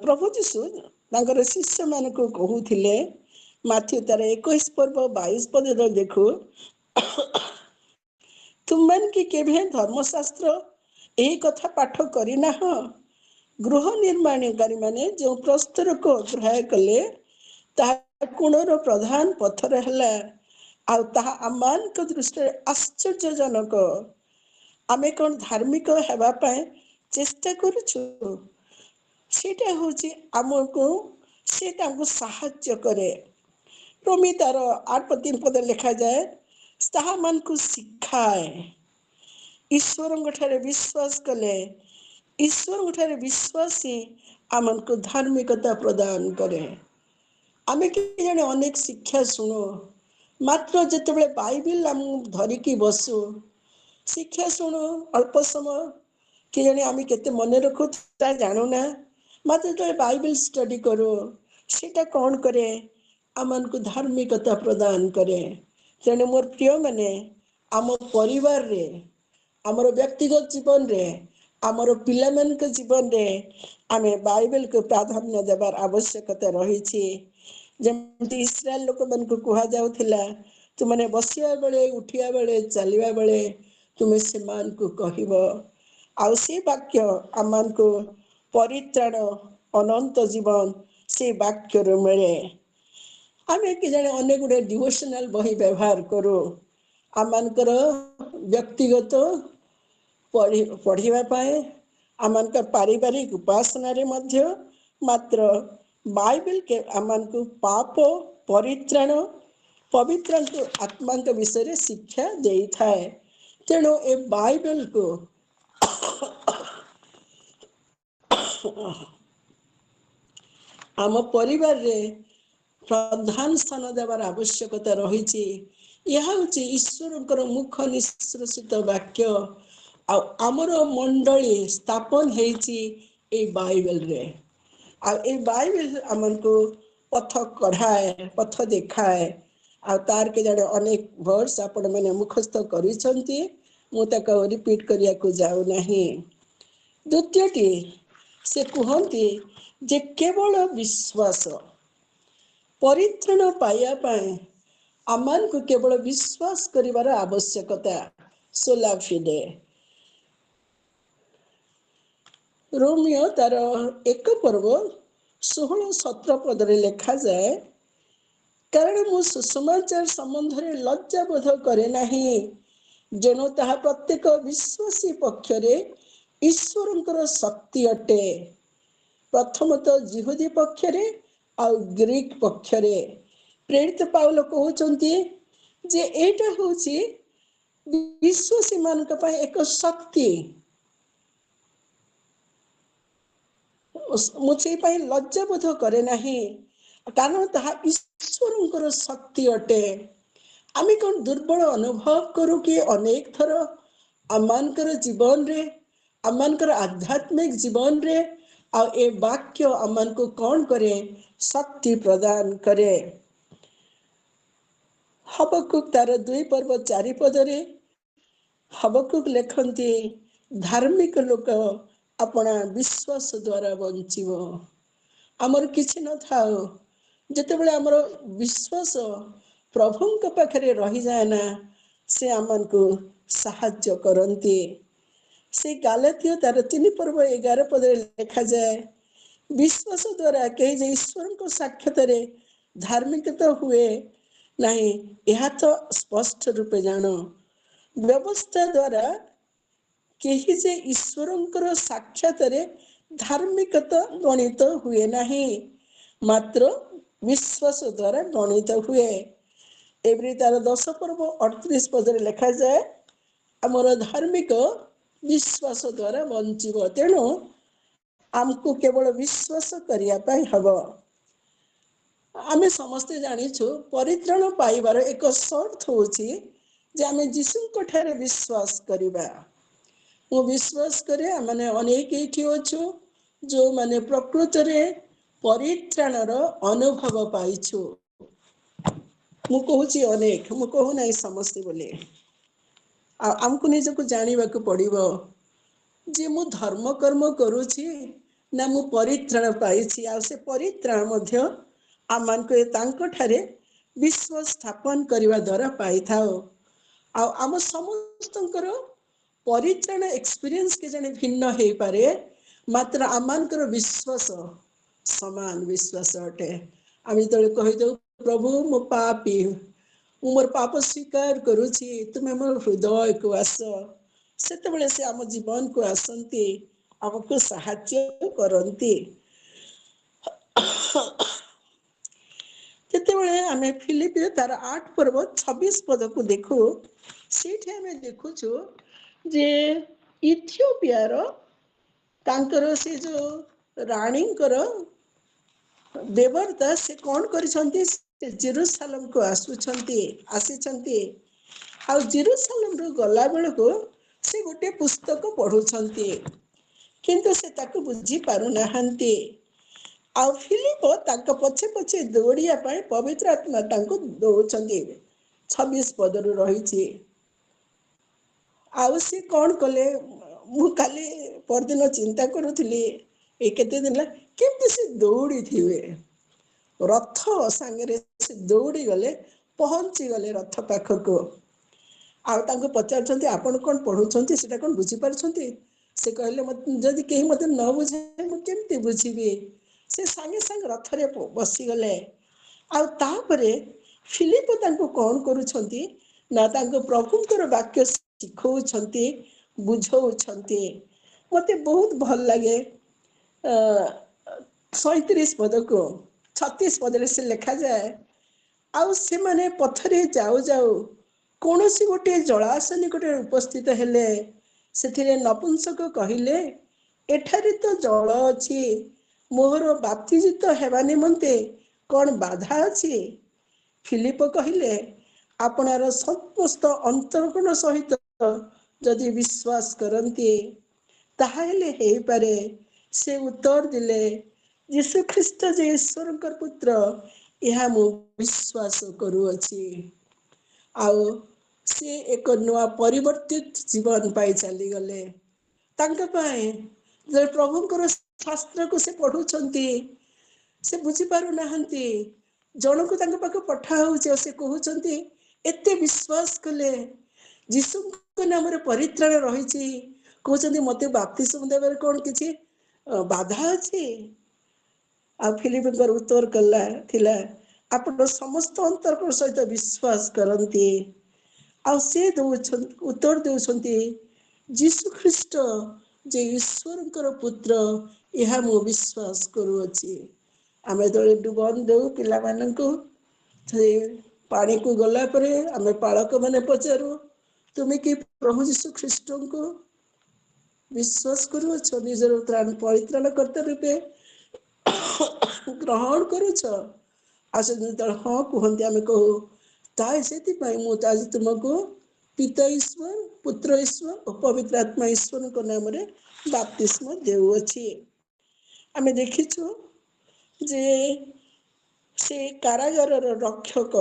[SPEAKER 1] ପ୍ରଭୁ ଯୀଶୁ ତାଙ୍କର ଶିଷ୍ୟମାନଙ୍କୁ କହୁଥିଲେ, ମାଥିଉ ତାର 21 ପର୍ବ 22 ପଦ ଦେଖୁ, ତୁମେମାନେ କି କେବେ ଧର୍ମଶାସ୍ତ୍ର ଏହି କଥା ପାଠ କରିନାହ? ଗୃହ ନିର୍ମାଣକାରୀ ମାନେ ଯେଉଁ ପ୍ରସ୍ତରକୁ ଅଗ୍ରାହ୍ୟ କଲେ, ତାହା କୋଣର ପ୍ରଧାନ ପଥର ହେଲା, ଆଉ ତାହା ଆମମାନଙ୍କ ଦୃଷ୍ଟିରେ ଆଶ୍ଚର୍ଯ୍ୟଜନକ। ଆମେ କଣ ଧାର୍ମିକ ହେବା ପାଇଁ ଚେଷ୍ଟା କରୁଛୁ? ସେଇଟା ହଉଛି ଆମକୁ, ସେ ତାଙ୍କୁ ସାହାଯ୍ୟ କରେ। ରୋମୀ ତାର 8:3 ପଦ ଲେଖାଯାଏ, ତାହାମାନଙ୍କୁ ଶିଖାଏ। ଈଶ୍ୱରଙ୍କ ଠାରେ ବିଶ୍ୱାସ କଲେ, ଈଶ୍ୱରଙ୍କ ଠାରେ ବିଶ୍ୱାସ ହିଁ ଆମମାନଙ୍କୁ ଧାର୍ମିକତା ପ୍ରଦାନ କରେ। ଆମେ କେଜାଣି ଅନେକ ଶିକ୍ଷା ଶୁଣୁ, ମାତ୍ର ଯେତେବେଳେ ବାଇବେଲ ଆମକୁ ଧରିକି ବସୁ, ଶିକ୍ଷା ଶୁଣୁ ଅଳ୍ପ ସମୟ, କେଜାଣି ଆମେ କେତେ ମନେ ରଖୁ ତା ଜାଣୁନା। ମାତ୍ର ଯେତେବେଳେ ବାଇବେଲ ଷ୍ଟଡି କରୁ, ସେଇଟା କଣ କରେ? ଆମମାନଙ୍କୁ ଧାର୍ମିକତା ପ୍ରଦାନ କରେ। ତେଣୁ ମୋର ପ୍ରିୟମାନେ, ଆମ ପରିବାରରେ, ଆମର ବ୍ୟକ୍ତିଗତ ଜୀବନରେ, ଆମର ପିଲାମାନଙ୍କ ଜୀବନରେ ଆମେ ବାଇବେଲକୁ ପ୍ରାଧାନ୍ୟ ଦେବାର ଆବଶ୍ୟକତା ରହିଛି। ଯେମିତି ଇସ୍ରାଏଲ ଲୋକମାନଙ୍କୁ କୁହାଯାଉଥିଲା, ତୁମେ ବସିବା ବେଳେ, ଉଠିବା ବେଳେ, ଚାଲିବା ବେଳେ ତୁମେ ସେମାନଙ୍କୁ କହିବ। ଆଉ ସେ ବାକ୍ୟ ଆମମାନଙ୍କୁ ପରିତ୍ରାଣ, ଅନନ୍ତ ଜୀବନ ସେ ବାକ୍ୟରୁ ମିଳେ। ଆମେ କେଜାଣି ଅନେକ ଗୁଡ଼ିଏ ଡିଭୋସନାଲ ବହି ବ୍ୟବହାର କରୁ ଆମମାନଙ୍କର ବ୍ୟକ୍ତିଗତ ପଢ଼ିବା ପାଇଁ, ଆମମାନଙ୍କ ପାରିବାରିକ ଉପାସନାରେ ମଧ୍ୟ। ମାତ୍ର ବାଇବେଲ ଆମମାନଙ୍କୁ ପାପ, ପରିତ୍ରାଣ, ପବିତ୍ରଙ୍କ ଆତ୍ମାଙ୍କ ବିଷୟରେ ଶିକ୍ଷା ଦେଇଥାଏ। ତେଣୁ ଏ ବାଇବେଲକୁ ଆମ ପରିବାରରେ ପ୍ରଧାନ ସ୍ଥାନ ଦେବାର ଆବଶ୍ୟକତା ରହିଛି। ଏହା ହେଉଛି ଈଶ୍ୱରଙ୍କର ମୁଖ ନିଃସୃତ ବାକ୍ୟ। ଆଉ ଆମର ମଣ୍ଡଳୀ ସ୍ଥାପନ ହେଇଛି ଏଇ ବାଇବେଲରେ। ଆଉ ଏଇ ବାଇବେଲ ଆମକୁ ପଥ କଢ଼ାଏ, ପଥ ଦେଖାଏ। ଆଉ ତାର କେଜାଣି ଅନେକ ଭର୍ସ ଆପଣମାନେ ମୁଖସ୍ଥ କରିଛନ୍ତି, ମୁଁ ତାକୁ ରିପିଟ୍ କରିବାକୁ ଯାଉନାହିଁ। ଦ୍ୱିତୀୟଟି ସେ କୁହନ୍ତି ଯେ କେବଳ ବିଶ୍ୱାସ। ପରିତ୍ରାଣ ପାଇବା ପାଇଁ ଆମମାନଙ୍କୁ କେବଳ ବିଶ୍ୱାସ କରିବାର ଆବଶ୍ୟକତା। ସୋଲା ଫିଡେ। ରୋମିଓ ତାର 1 ପର୍ବ 16-17 ପଦରେ ଲେଖାଯାଏ, କାରଣ ମୁଁ ସୁସମାଚାର ସମ୍ବନ୍ଧରେ ଲଜ୍ଜାବୋଧ କରେ ନାହିଁ, ଯେଣୁ ତାହା ପ୍ରତ୍ୟେକ ବିଶ୍ୱାସୀ ପକ୍ଷରେ ଈଶ୍ୱରଙ୍କର ଶକ୍ତି ଅଟେ, ପ୍ରଥମତଃ ଯିହୁଦୀ ପକ୍ଷରେ ଆଉ ଗ୍ରୀକ ପକ୍ଷରେ। ପ୍ରେରିତ ପାଉଲ କହୁଛନ୍ତି ଯେ ଏଇଟା ହେଉଛି ବିଶ୍ୱାସୀମାନଙ୍କ ପାଇଁ ଏକ ଶକ୍ତି। ମୁଁ ସେଇ ପାଇଁ ଲଜ୍ଜାବୋଧ କରେ ନାହିଁ, କାରଣ ତାହା ଈଶ୍ୱରଙ୍କର ଶକ୍ତି ଅଟେ। ଆମେ କଣ ଦୁର୍ବଳ ଅନୁଭବ କରୁ କି ଅନେକ ଥର ଆମମାନଙ୍କର ଜୀବନରେ, ଆମମାନଙ୍କର ଆଧ୍ୟାତ୍ମିକ ଜୀବନରେ? ଆଉ ଏ ବାକ୍ୟ ଆମମାନଙ୍କୁ କଣ କରେ? ଶକ୍ତି ପ୍ରଦାନ କରେ। ହବକୁକ ତାର 2 ପର୍ବ 4 ପଦରେ ହବକୁକ ଲେଖନ୍ତି, ଧାର୍ମିକ ଲୋକ ଆପଣା ବିଶ୍ୱାସ ଦ୍ୱାରା ବଞ୍ଚିବ। ଆମର କିଛି ନଥାଉ, ଯେତେବେଳେ ଆମର ବିଶ୍ୱାସ ପ୍ରଭୁଙ୍କ ପାଖରେ ରହିଯାଏ ନା, ସେ ଆମମାନଙ୍କୁ ସାହାଯ୍ୟ କରନ୍ତି। ସେ ଗାଲାତୀୟ ତାର 3 ପର୍ବ 11 ପଦରେ ଲେଖାଯାଏ, ବିଶ୍ୱାସ ଦ୍ୱାରା କେହି ଯେ ଈଶ୍ୱରଙ୍କ ସାକ୍ଷାତରେ ଧାର୍ମିକତା ହୁଏ ନାହିଁ, ଏହା ତ ସ୍ପଷ୍ଟ ରୂପେ ଜାଣ। ବ୍ୟବସ୍ଥା ଦ୍ୱାରା କେହି ଯେ ଈଶ୍ୱରଙ୍କର ସାକ୍ଷାତରେ ଧାର୍ମିକତା ଗଣିତ ହୁଏ ନାହିଁ, ମାତ୍ର ବିଶ୍ୱାସ ଦ୍ୱାରା ଗଣିତ ହୁଏ। ଏବ୍ରୀ ତାର 10 ପର୍ବ 38 ପଦରେ ଲେଖାଯାଏ, ଆମର ଧାର୍ମିକ ବିଶ୍ୱାସ ଦ୍ୱାରା ବଞ୍ଚିବ। ତେଣୁ ଆମକୁ କେବଳ ବିଶ୍ୱାସ କରିବା ପାଇଁ ହବ। ଆମେ ସମସ୍ତେ ଜାଣିଛୁ, ପରିତ୍ରାଣ ପାଇବାର ଏକ ସର୍ତ୍ତ ହେଉଛି ଯେ ଆମେ ଯୀଶୁଙ୍କ ଠାରେ ବିଶ୍ୱାସ କରିବା। ମୁଁ ବିଶ୍ୱାସ କରେ, ଆମେ ଅନେକ ଏଇଠି ଅଛୁ ଯେଉଁମାନେ ପ୍ରକୃତରେ ପରିତ୍ରାଣର ଅନୁଭବ ପାଇଛୁ। ମୁଁ କହୁଛି ଅନେକ, ମୁଁ କହୁନାହିଁ ସମସ୍ତେ ବୋଲି। ଆଉ ଆମକୁ ନିଜକୁ ଜାଣିବାକୁ ପଡ଼ିବ ଯେ ମୁଁ ଧର୍ମ କର୍ମ କରୁଛି ନା ମୁଁ ପରିତ୍ରାଣ ପାଇଛି। ଆଉ ସେ ପରିତ୍ରାଣ ମଧ୍ୟ ଆମମାନଙ୍କୁ ତାଙ୍କଠାରେ ବିଶ୍ୱାସ ସ୍ଥାପନ କରିବା ଦ୍ୱାରା ପାଇଥାଉ। ଆଉ ଆମ ସମସ୍ତଙ୍କର ପରିତ୍ରାଣ ଏକ୍ସପିରିଏନ୍ସ କେଜାଣି ଭିନ୍ନ ହେଇପାରେ, ମାତ୍ର ଆମମାନଙ୍କର ବିଶ୍ୱାସ ସମାନ ବିଶ୍ୱାସ ଅଟେ। ଆମେ ଯେତେବେଳେ କହିଦେଉ, ପ୍ରଭୁ ମୁଁ ପାପୀ, ମୁଁ ମୋର ପାପ ସ୍ୱୀକାର କରୁଛି, ତୁମେ ମୋର ହୃଦୟକୁ ଆସ, ସେତେବେଳେ ସେ ଆମ ଜୀବନକୁ ଆସନ୍ତି, ଆମକୁ ସାହାଯ୍ୟ କରନ୍ତି। ଯେତେବେଳେ ଆମେ ଫିଲିପିଓ ତାର 8 ପର୍ବ 26 ପଦକୁ ଦେଖୁ, ସେଇଠି ଆମେ ଦେଖୁଛୁ ଯେ ଇଥିଓପିଆର ତାଙ୍କର ସେ ଯୋଉ ରାଣୀଙ୍କର ଦେବତା, ସେ କଣ କରିଛନ୍ତି? ସେ ଜେରୁସାଲମକୁ ଆସୁଛନ୍ତି, ଆସିଛନ୍ତି। ଆଉ ଜେରୁସାଲମରୁ ଗଲା ବେଳକୁ ସେ ଗୋଟେ ପୁସ୍ତକ ପଢୁଛନ୍ତି, କିନ୍ତୁ ସେ ତାକୁ ବୁଝି ପାରୁନାହାନ୍ତି। ଆଉ ଫିଲିପ ତାଙ୍କ ପଛେ ପଛେ ଦୌଡ଼ିବା ପାଇଁ ପବିତ୍ର ଆତ୍ମା ତାଙ୍କୁ ଦଉଛନ୍ତି। 26 ପଦରୁ ରହିଛି। ଆଉ ସେ କଣ କଲେ? ମୁଁ କାଲି ପରଦିନ ଚିନ୍ତା କରୁଥିଲି, ଏ କେତେ ଦିନ ହେଲା କେମିତି ସେ ଦୌଡ଼ିଥିବେ। ରଥ ସାଙ୍ଗରେ ସେ ଦୌଡ଼ିଗଲେ, ପହଞ୍ଚିଗଲେ ରଥ ପାଖକୁ। ଆଉ ତାଙ୍କୁ ପଚାରୁଛନ୍ତି, ଆପଣ କଣ ପଢୁଛନ୍ତି, ସେଟା କଣ ବୁଝିପାରୁଛନ୍ତି? ସେ କହିଲେ, ଯଦି କେହି ମତେ ନ ବୁଝାଏ ମୁଁ କେମିତି ବୁଝିବି? ସେ ସାଙ୍ଗେ ସାଙ୍ଗେ ରଥରେ ବସିଗଲେ। ଆଉ ତାପରେ ଫିଲିପ ତାଙ୍କୁ କଣ କରୁଛନ୍ତି ନା ତାଙ୍କୁ ପ୍ରଭୁଙ୍କର ବାକ୍ୟ ଶିଖଉଛନ୍ତି, ବୁଝଉଛନ୍ତି। ମତେ ବହୁତ ଭଲ ଲାଗେ। 37 ପଦକୁ 36 ପଦରେ ସେ ଲେଖାଯାଏ, ଆଉ ସେମାନେ ପଥରେ ଯାଉ ଯାଉ କୌଣସି ଗୋଟିଏ ଜଳାଶୟ ନିକଟରେ ଉପସ୍ଥିତ ହେଲେ। ସେଥିରେ ନପୁଂସକ କହିଲେ, ଏଠାରେ ତ ଜଳ ଅଛି, ମୋହର ବାପ୍ତିଜିତ ହେବା ନିମନ୍ତେ କଣ ବାଧା ଅଛି? ଫିଲିପ କହିଲେ, ଆପଣାର ସମସ୍ତ ଅନ୍ତଃକରଣ ସହିତ ଯଦି ବିଶ୍ୱାସ କରନ୍ତି ତାହାହେଲେ ହେଇପାରେ। ସେ ଉତ୍ତର ଦେଲେ, ଯୀଶୁ ଖ୍ରୀଷ୍ଟ ଯେ ଈଶ୍ୱରଙ୍କର ପୁତ୍ର, ଏହା ମୁଁ ବିଶ୍ୱାସ କରୁଅଛି। ଆଉ ସେ ଏକ ନୂଆ ପରିବର୍ତ୍ତିତ ଜୀବନ ପାଇ ଚାଲିଗଲେ। ତାଙ୍କ ପାଇଁ ଯେତେବେଳେ ପ୍ରଭୁଙ୍କର ଶାସ୍ତ୍ରକୁ ସେ ପଢୁଛନ୍ତି, ସେ ବୁଝିପାରୁନାହାନ୍ତି। ଜଣକୁ ତାଙ୍କ ପାଖକୁ ପଠା ହଉଛି, ଆଉ ସେ କହୁଛନ୍ତି, ଏତେ ବିଶ୍ୱାସ କଲେ, ଯୀଶୁଙ୍କ ନାମରେ ପରିତ୍ରାଣ ରହିଛି, କହୁଛନ୍ତି ମତେ ବାପ୍ତିସ୍ମ ଦେବାରେ କଣ କିଛି ବାଧା ଅଛି? ଆଉ ଫିଲିପଙ୍କର ଉତ୍ତର କଲା ଥିଲା, ଆପଣ ସମସ୍ତ ଅନ୍ତଃକରଣ ସହିତ ବିଶ୍ୱାସ କରନ୍ତି। ଆଉ ସେ ଉତ୍ତର ଦେଉଛନ୍ତି, ଯୀଶୁ ଖ୍ରୀଷ୍ଟ ଯେ ଈଶ୍ୱରଙ୍କର ପୁତ୍ର, ଏହା ମୁଁ ବିଶ୍ୱାସ କରୁଅଛି। ଆମେ ଯେତେବେଳେ ଡୁବନ ଦେଉ ପିଲାମାନଙ୍କୁ, ସେ ପାଣିକୁ ଗଲା ପରେ ଆମେ ପାଳକ ମାନେ ପଚାରୁ, ତୁମେ କି ପ୍ରଭୁ ଯୀଶୁ ଖ୍ରୀଷ୍ଟଙ୍କୁ ବିଶ୍ୱାସ କରୁଅଛ, ନିଜର ପରିତ୍ରାଣକର୍ତ୍ତା ରୂପେ ଗ୍ରହଣ କରୁଛ? ଆଉ ସେ ଯେତେବେଳେ ହଁ କୁହନ୍ତି, ଆମେ କହୁ, ତା ସେଥିପାଇଁ ମୁଁ ଆଜି ତୁମକୁ ପିତା ଈଶ୍ୱର, ପୁତ୍ର ଈଶ୍ୱର ଓ ପବିତ୍ର ଆତ୍ମା ଈଶ୍ୱରଙ୍କ ନାମରେ ବାପ୍ତିସ୍ମ ଦେଉଅଛି। ଆମେ ଦେଖିଛୁ ଯେ ସେ କାରାଗାରର ରକ୍ଷକ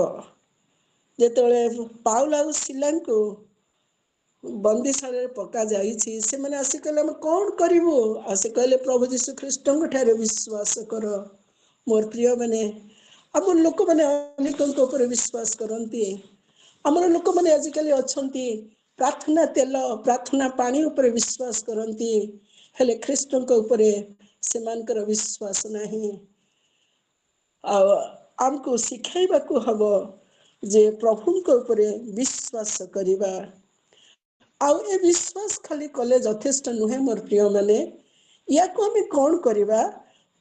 [SPEAKER 1] ଯେତେବେଳେ ପାଉଲ ଆଉ ଶୀଲାଙ୍କୁ ବନ୍ଦିଶାଳାରେ ପକାଯାଇଛି, ସେମାନେ ଆସି କହିଲେ, ଆମେ କଣ କରିବୁ? ଆଉ ସେ କହିଲେ, ପ୍ରଭୁ ଯୀଶୁ ଖ୍ରୀଷ୍ଟଙ୍କ ଠାରେ ବିଶ୍ୱାସ କର। ମୋର ପ୍ରିୟମାନେ, ଆମ ଲୋକମାନେ ଅନେକଙ୍କ ଉପରେ ବିଶ୍ୱାସ କରନ୍ତି। ଆମର ଲୋକମାନେ ଆଜିକାଲି ଅଛନ୍ତି ପ୍ରାର୍ଥନା ତେଲ, ପ୍ରାର୍ଥନା ପାଣି ଉପରେ ବିଶ୍ୱାସ କରନ୍ତି, ହେଲେ ଖ୍ରୀଷ୍ଟଙ୍କ ଉପରେ ସେମାନଙ୍କର ବିଶ୍ୱାସ ନାହିଁ। ଆଉ ଆମକୁ ଶିଖାଇବାକୁ ହବ ଯେ ପ୍ରଭୁଙ୍କ ଉପରେ ବିଶ୍ୱାସ କରିବା। ଆଉ ଏ ବିଶ୍ୱାସ ଖାଲି କଲେ ଯଥେଷ୍ଟ ନୁହେଁ ମୋର ପ୍ରିୟମାନେ, ୟାକୁ ଆମେ କଣ କରିବା?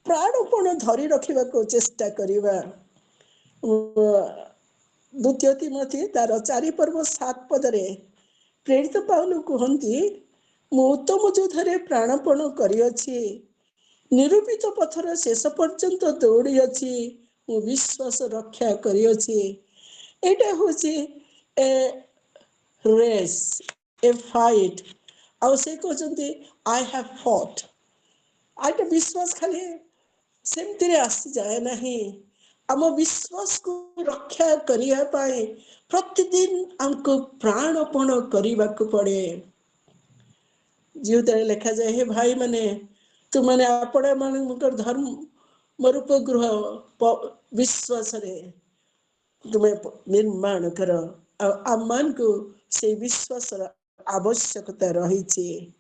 [SPEAKER 1] ପ୍ରାଣପଣ ଧରି ରଖିବାକୁ ଚେଷ୍ଟା କରିବା। ଦ୍ୱିତୀୟ ତୀମଥି ତାର 4 ପର୍ବ 7 ପଦରେ ପ୍ରେରିତ ପାଉଲ କୁହନ୍ତି, ମୁଁ ଉତ୍ତମ ଯୁଦ୍ଧରେ ପ୍ରାଣପଣ କରିଅଛି, ନିରୂପିତ ପଥର ଶେଷ ପର୍ଯ୍ୟନ୍ତ ଦୌଡ଼ିଅଛି, ମୁଁ ବିଶ୍ୱାସ ରକ୍ଷା କରିଅଛି। ଏଇଟା ହେଉଛି ଏ ରେସ୍, ଏ ଫାଇଟ୍। ଆଉ ସେ କହୁଛନ୍ତି, "I have fought." ଏଇଟା ବିଶ୍ୱାସ ଖାଲି ସେମିତିରେ ଆସିଯାଏ ନାହିଁ। ଆମ ବିଶ୍ୱାସକୁ ରକ୍ଷା କରିବା ପାଇଁ ପ୍ରତିଦିନ ଆମକୁ ପ୍ରାଣପଣ କରିବାକୁ ପଡେ। ଯେଉଁଥିରେ ଲେଖାଯାଏ, "ହେ ଭାଇମାନେ, ତୁମେମାନେ ଆପଣମାନଙ୍କର ଧର୍ମ ରୂପ ଗୃହ ବିଶ୍ୱାସରେ ତୁମେ ନିର୍ମାଣ କର।" ଆଉ ଆମମାନଙ୍କୁ ସେଇ ବିଶ୍ୱାସର ଆବଶ୍ୟକତା ରହିଛି।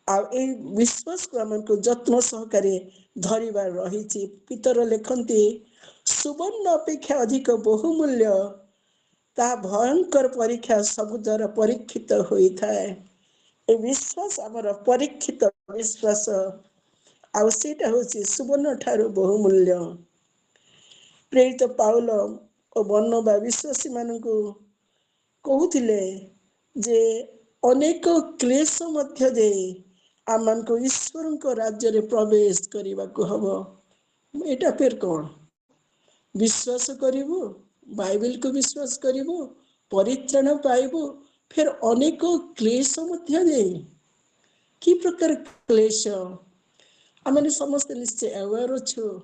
[SPEAKER 1] ଆଉ ଏଇ ବିଶ୍ୱାସକୁ ଆମକୁ ଯତ୍ନ ସହକାରେ ଧରିବାର ରହିଛି। ପିତର ଲେଖନ୍ତି, ସୁବର୍ଣ୍ଣ ଅପେକ୍ଷା ଅଧିକ ବହୁମୂଲ୍ୟ, ତାହା ଭୟଙ୍କର ପରୀକ୍ଷା ସବୁ ଦ୍ୱାରା ପରୀକ୍ଷିତ ହୋଇଥାଏ। ଏ ବିଶ୍ୱାସ ଆମର ପରୀକ୍ଷିତ ବିଶ୍ୱାସ, ଆଉ ସେଇଟା ହଉଛି ସୁବର୍ଣ୍ଣ ଠାରୁ ବହୁମୂଲ୍ୟ। ପ୍ରେରିତ ପାଉଲ ଓ ବର୍ଣ୍ଣବା ବିଶ୍ୱାସୀ ମାନଙ୍କୁ କହୁଥିଲେ ଯେ ଅନେକ କ୍ଲେଶ ମଧ୍ୟ ଦେଇ ଆମମାନଙ୍କୁ ଈଶ୍ୱରଙ୍କ ରାଜ୍ୟରେ ପ୍ରବେଶ କରିବାକୁ ହବ। ଏଇଟା ଫେର କଣ? ବିଶ୍ୱାସ କରିବୁ, ବାଇବେଲକୁ ବିଶ୍ୱାସ କରିବୁ, ପରିତ୍ରାଣ ପାଇବୁ, ଫେର ଅନେକ କ୍ଲେଶ ମଧ୍ୟ ଦେଇ। କି ପ୍ରକାର କ୍ଲେଶ? ଆମେ ସମସ୍ତେ ନିଶ୍ଚୟ ଆୱେର ଅଛୁ।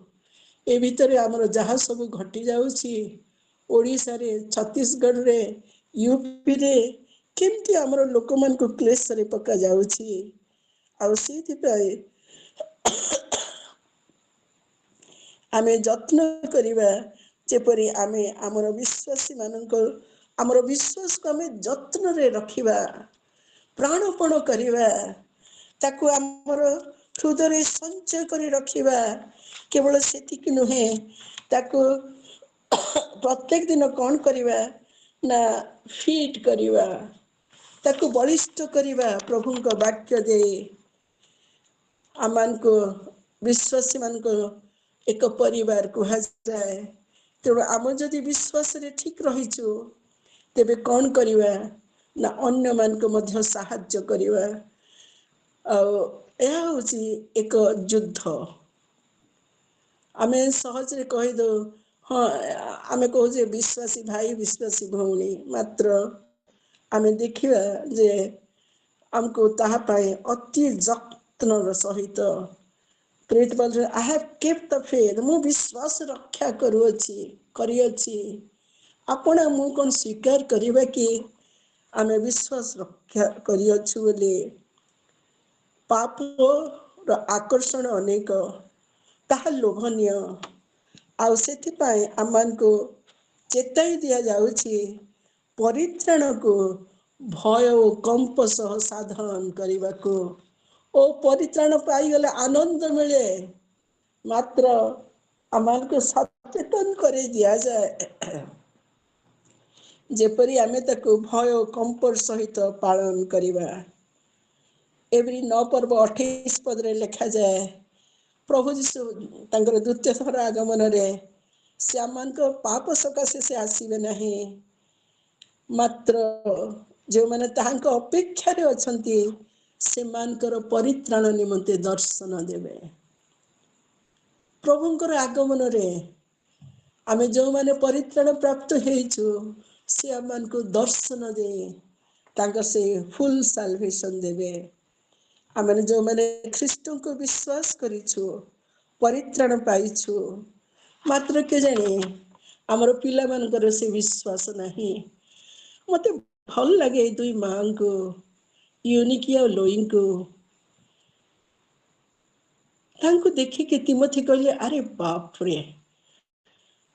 [SPEAKER 1] ଏ ଭିତରେ ଆମର ଯାହା ସବୁ ଘଟି ଯାଉଛି ଓଡ଼ିଶାରେ, ଛତିଶଗଡ଼ରେ, ୟୁପିରେ, କେମିତି ଆମର ଲୋକମାନଙ୍କୁ କ୍ଲେଶରେ ପକାଯାଉଛି। ଆଉ ସେଇଥିପାଇଁ ଆମେ ଯତ୍ନ କରିବା, ଯେପରି ଆମେ ଆମର ବିଶ୍ୱାସୀ ମାନଙ୍କ ଆମର ବିଶ୍ୱାସକୁ ଆମେ ଯତ୍ନରେ ରଖିବା, ପ୍ରାଣପଣ କରିବା, ତାକୁ ଆମର ହୃଦୟରେ ସଞ୍ଚୟ କରି ରଖିବା। କେବଳ ସେତିକି ନୁହେଁ, ତାକୁ ପ୍ରତ୍ୟେକ ଦିନ କଣ କରିବା ନା ଫିଟ୍ କରିବା, ତାକୁ ବଳିଷ୍ଠ କରିବା ପ୍ରଭୁଙ୍କ ବାକ୍ୟ ଦେଇ। ଆମମାନଙ୍କୁ ବିଶ୍ୱାସୀ ମାନଙ୍କୁ ଏକ ପରିବାର କୁହାଯାଏ। ତେଣୁ ଆମେ ଯଦି ବିଶ୍ୱାସରେ ଠିକ ରହିଛୁ, ତେବେ କଣ କରିବା ନା ଅନ୍ୟମାନଙ୍କୁ ମଧ୍ୟ ସାହାଯ୍ୟ କରିବା। ଆଉ ଏହା ହଉଛି ଏକ ଯୁଦ୍ଧ। ଆମେ ସହଜରେ କହିଦଉ, ହଁ, ଆମେ କହୁଛେ ବିଶ୍ୱାସୀ ଭାଇ, ବିଶ୍ୱାସୀ ଭଉଣୀ। ମାତ୍ର ଆମେ ଦେଖିବା ଯେ ଆମକୁ ତାହା ପାଇଁ ଅତି ଯତ୍ନର ସହିତ ପ୍ରେରିତ, "I have kept the faith." ମୁଁ ବିଶ୍ୱାସ ରକ୍ଷା କରୁଅଛି, କରିଅଛି। ଆପଣ ମୁଁ କଣ ସ୍ୱୀକାର କରିବା କି ଆମେ ବିଶ୍ୱାସ ରକ୍ଷା କରିଅଛୁ ବୋଲି? ପାପର ଆକର୍ଷଣ ଅନେକ, ତାହା ଲୋଭନୀୟ। ଆଉ ସେଥିପାଇଁ ଆମମାନଙ୍କୁ ଚେତାଇ ଦିଆଯାଉଛି ପରିତ୍ରାଣକୁ ଭୟ ଓ କମ୍ପ ସହ ସାଧନ କରିବାକୁ। ଓ ପରିତ୍ରାଣ ପାଇଗଲେ ଆନନ୍ଦ ମିଳେ, ମାତ୍ର ଆମମାନଙ୍କୁ ସଚେତନ କରି ଦିଆଯାଏ ଯେପରି ଆମେ ତାକୁ ଭୟ ଓ କମ୍ପର ସହିତ ପାଳନ କରିବା। ଏବ୍ରୀ 9 ପର୍ବ 28 ପଦରେ ଲେଖାଯାଏ, ପ୍ରଭୁ ଯୀଶୁ ତାଙ୍କର ଦ୍ୱିତୀୟ ଥର ଆଗମନରେ ସେ ଆମମାନଙ୍କ ପାପ ସକାଶେ ସେ ଆସିବେ ନାହିଁ, ମାତ୍ର ଯେଉଁମାନେ ତାହାଙ୍କ ଅପେକ୍ଷାରେ ଅଛନ୍ତି ସେମାନଙ୍କର ପରିତ୍ରାଣ ନିମନ୍ତେ ଦର୍ଶନ ଦେବେ। ପ୍ରଭୁଙ୍କର ଆଗମନରେ ଆମେ ଯେଉଁମାନେ ପରିତ୍ରାଣ ପ୍ରାପ୍ତ ହେଇଛୁ, ସେ ଆମମାନଙ୍କୁ ଦର୍ଶନ ଦେଇ ତାଙ୍କ ସେ ଫୁଲ ସାଲଭେସନ ଦେବେ। ଆମେ ଯେଉଁମାନେ ଖ୍ରୀଷ୍ଟଙ୍କୁ ବିଶ୍ୱାସ କରିଛୁ, ପରିତ୍ରାଣ ପାଇଛୁ, ମାତ୍ର କେଜାଣି ଆମର ପିଲାମାନଙ୍କର ସେ ବିଶ୍ୱାସ ନାହିଁ। ମତେ ଭଲ ଲାଗେ ଏଇ ଦୁଇ ମାଙ୍କୁ, ୟୁନିକି ଆଉ ଲୋଇଙ୍କୁ। ତାଙ୍କୁ ଦେଖିକି ତିମୋଥି କହିଲେ, "ଆରେ ବାପରେ,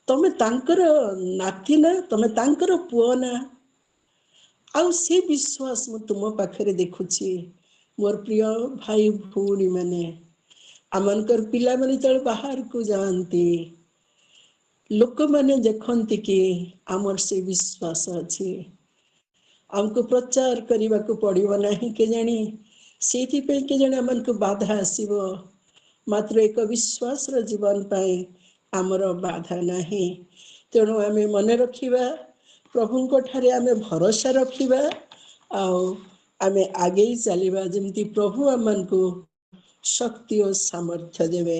[SPEAKER 1] ତମେ ତାଙ୍କର ନାତି ନା? ତମେ ତାଙ୍କର ପୁଅ ନା? ଆଉ ସେ ବିଶ୍ୱାସ ମୁଁ ତୁମ ପାଖରେ ଦେଖୁଛି।" ମୋର ପ୍ରିୟ ଭାଇ ଭଉଣୀ ମାନେ, ଆମମାନଙ୍କର ପିଲାମାନେ ଯେତେବେଳେ ବାହାରକୁ ଯାଆନ୍ତି, ଲୋକମାନେ ଦେଖନ୍ତି କି ଆମର ସେ ବିଶ୍ୱାସ ଅଛି। ଆମକୁ ପ୍ରଚାର କରିବାକୁ ପଡିବ ନାହିଁ କେଜାଣି, ସେଇଥିପାଇଁ କେଜାଣି ଆମମାନଙ୍କୁ ବାଧା ଆସିବ। ମାତ୍ର ଏକ ବିଶ୍ୱାସର ଜୀବନ ପାଇଁ ଆମର ବାଧା ନାହିଁ। ତେଣୁ ଆମେ ମନେ ରଖିବା, ପ୍ରଭୁଙ୍କ ଠାରେ ଆମେ ଭରସା ରଖିବା ଆଉ ଆମେ ଆଗେଇ ଚାଲିବା, ଯେମିତି ପ୍ରଭୁ ଆମମାନଙ୍କୁ ଶକ୍ତି ଓ ସାମର୍ଥ୍ୟ ଦେବେ।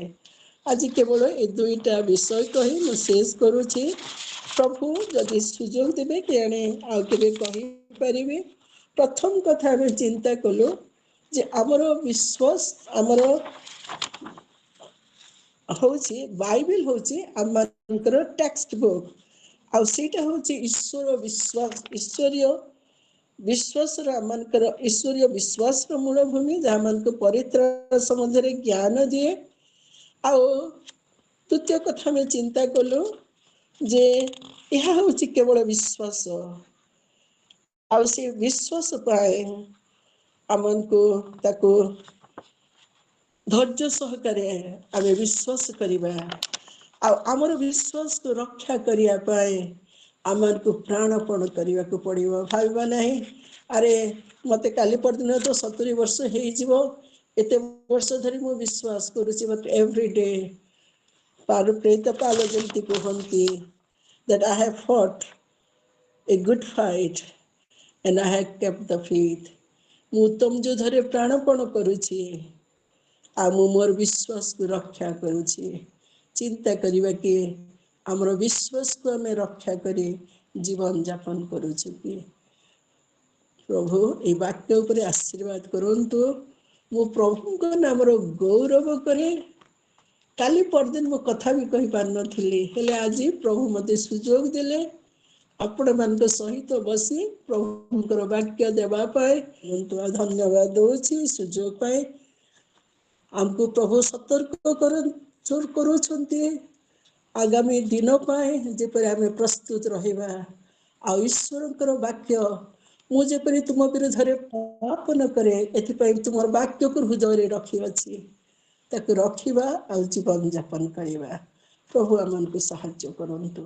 [SPEAKER 1] ଆଜି କେବଳ ଏ ଦୁଇଟା ବିଷୟ କହି ମୁଁ ଶେଷ କରୁଛି। ପ୍ରଭୁ ଯଦି ସୁଯୋଗ ଦେବେ, କେଜାଣି ଆଉ କେବେ କହିପାରିବେ। ପ୍ରଥମ କଥା ଆମେ ଚିନ୍ତା କଲୁ ଯେ ଆମର ବିଶ୍ୱାସ ଆମର ହଉଛି, ବାଇବେଲ ହଉଛି ଆମମାନଙ୍କର ଟେକ୍ସଟ ବୁକ୍, ଆଉ ସେଇଟା ହଉଛି ଈଶ୍ୱର ବିଶ୍ୱାସ, ଈଶ୍ୱରୀୟ ବିଶ୍ୱାସର, ଆମମାନଙ୍କର ଈଶ୍ୱରୀୟ ବିଶ୍ୱାସର ମୂଳଭୂମି, ଯାହାମାନଙ୍କୁ ପରିତ୍ରାଣ ସମ୍ବନ୍ଧରେ ଜ୍ଞାନ ଦିଏ। ଆଉ ଦ୍ୱିତୀୟ କଥା ଆମେ ଚିନ୍ତା କଲୁ ଯେ ଏହା ହଉଛି କେବଳ ବିଶ୍ୱାସ, ଆଉ ସେ ବିଶ୍ୱାସ ପାଇଁ ଆମକୁ ତାକୁ ଧୈର୍ଯ୍ୟ ସହକାରେ ଆମେ ବିଶ୍ୱାସ କରିବା, ଆଉ ଆମର ବିଶ୍ୱାସକୁ ରକ୍ଷା କରିବା ପାଇଁ ଆମକୁ ପ୍ରାଣପଣ କରିବାକୁ ପଡ଼ିବ। ଭାବିବା ନାହିଁ, ଆରେ ମତେ କାଲି ପରଦିନ ତ 70 ବର୍ଷ ହେଇଯିବ, ଏତେ ବର୍ଷ ଧରି ମୁଁ ବିଶ୍ୱାସ କରୁଛି। ବଟ୍ ଏଭ୍ରି ଡେ ପ୍ରେରିତ ପାଉଲ ଯେମିତି କୁହନ୍ତି that I have fought a good fight and I have kept the faith. ମୁଁ ଉତ୍ତମ ଯୁଦ୍ଧରେ ପ୍ରାଣପଣ କରୁଛି ଆଉ ମୁଁ ମୋର ବିଶ୍ୱାସକୁ ରକ୍ଷା କରୁଛି। ଚିନ୍ତା କରିବା କି ଆମର ବିଶ୍ୱାସକୁ ଆମେ ରକ୍ଷା କରି ଜୀବନ ଯାପନ କରୁଛୁ କି? ପ୍ରଭୁ ଏଇ ବାକ୍ୟ ଉପରେ ଆଶୀର୍ବାଦ କରନ୍ତୁ। ମୁଁ ପ୍ରଭୁଙ୍କ ନାମର ଗୌରବ କରେ। କାଲି ପରଦିନ ମୁଁ କଥା ବି କହିପାରିନଥିଲି, ହେଲେ ଆଜି ପ୍ରଭୁ ମୋତେ ସୁଯୋଗ ଦେଲେ ଆପଣମାନଙ୍କ ସହିତ ବସି ପ୍ରଭୁଙ୍କର ବାକ୍ୟ ଦେବା ପାଇଁ। ଆଉ ଧନ୍ୟବାଦ ଦଉଛି ସୁଯୋଗ ପାଇଁ। ଆମକୁ ପ୍ରଭୁ ସତର୍କ କରୁଛନ୍ତି ଆଗାମୀ ଦିନ ପାଇଁ, ଯେପରି ଆମେ ପ୍ରସ୍ତୁତ ରହିବା। ଆଉ ଈଶ୍ୱରଙ୍କର ବାକ୍ୟ, ମୁଁ ଯେପରି ତୁମ ବିରୁଦ୍ଧରେ ପାପ ନ କରେ, ଏଥିପାଇଁ ତୁମର ବାକ୍ୟକୁ ହୃଦୟରେ ରଖିଅଛି। ତାକୁ ରଖିବା ଆଉ ଜୀବନ ଯାପନ କରିବା। ପ୍ରଭୁ ଆମମାନଙ୍କୁ ସାହାଯ୍ୟ କରନ୍ତୁ।